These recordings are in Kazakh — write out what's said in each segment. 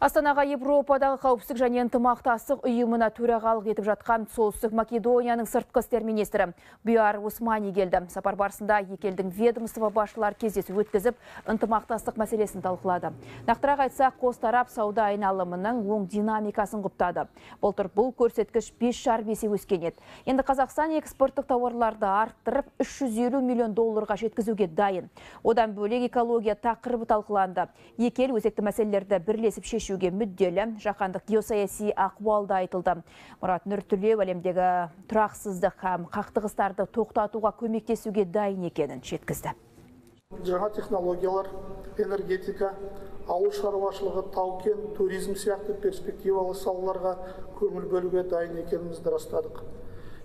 Астанаға Европадағы қауіпсіздік және ынтымақтастық ұйымына төрағалық етіп жатқан Солтүстік Македонияның сыртқы істер министрі Буяр Османи келді. Сапар барысында екі елдің ведомство басшылары кездесу өткізіп, ынтымақтастық мәселесін талқылады. Нақтырақ айтсақ, қос тарап сауда айналымының оң динамикасын құптады. Былтыр бұл көрсеткіш 5,5 есе өскен еді. Енді Қазақстан экспорттық тауарларды арттырып, 350 миллион долларға жеткізуге дайын. Одан бөлек экология тақырыбы талқыланды. Екі ел өзекті мәселелерді бірлесіп шешуге мүдделі. Жаһандық геосаяси ахуал да айтылды. Мұрат Нұртілеу әлемдегі тұрақсыздық һәм қақтығыстарды тоқтатуға көмектесуге дайын екенін жеткізді. Жаңа технологиялар, энергетика, ауыл шаруашылығы, тау-кен, туризм сияқты перспективалы салаларға көңіл бөлуге дайын екенімізді растадық.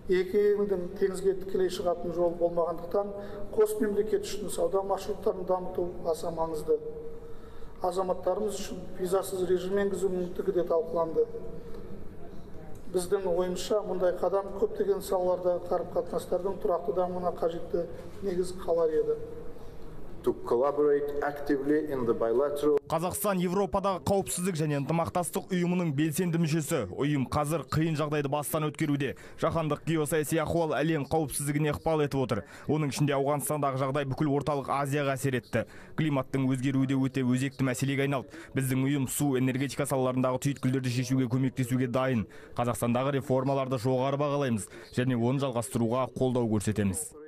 Екі елдің теңізге тікелей шығатын жол болмағандықтан, қос мемлекет үшін сауда маршруттарын дамыту аса маңызды. Азаматтарымыз үшін визасыз режим енгізу мүмкіндігі де талқыланды. Біздің ойымызша, мұндай қадам көптеген салалардағы қарым-қатынастардың тұрақты дамуына қажетті негіз қалар еді. To collaborate actively in the bilateral Қазақстан Европадағы қауіпсіздік және ынтымақтастық ұйымының белсенді мүшесі. Ұйым қазір қиын жағдайды бастан өткеруде. Жаһандық геосаяси ахуал әлем қауіпсіздігіне ықпал етіп отыр. Оның ішінде Ауғанстандағы жағдай бүкіл Орталық Азияға әсер етті. Климаттың өзгеруі де өте өзекті мәселеге айналды. Біздің ұйым су, энергетика салаларындағы түйткілдерді шешуге көмектесуге дайын. Қазақстандағы реформаларды жоғары бағалаймыз және оны жалғастыруға қолдау көрсетеміз.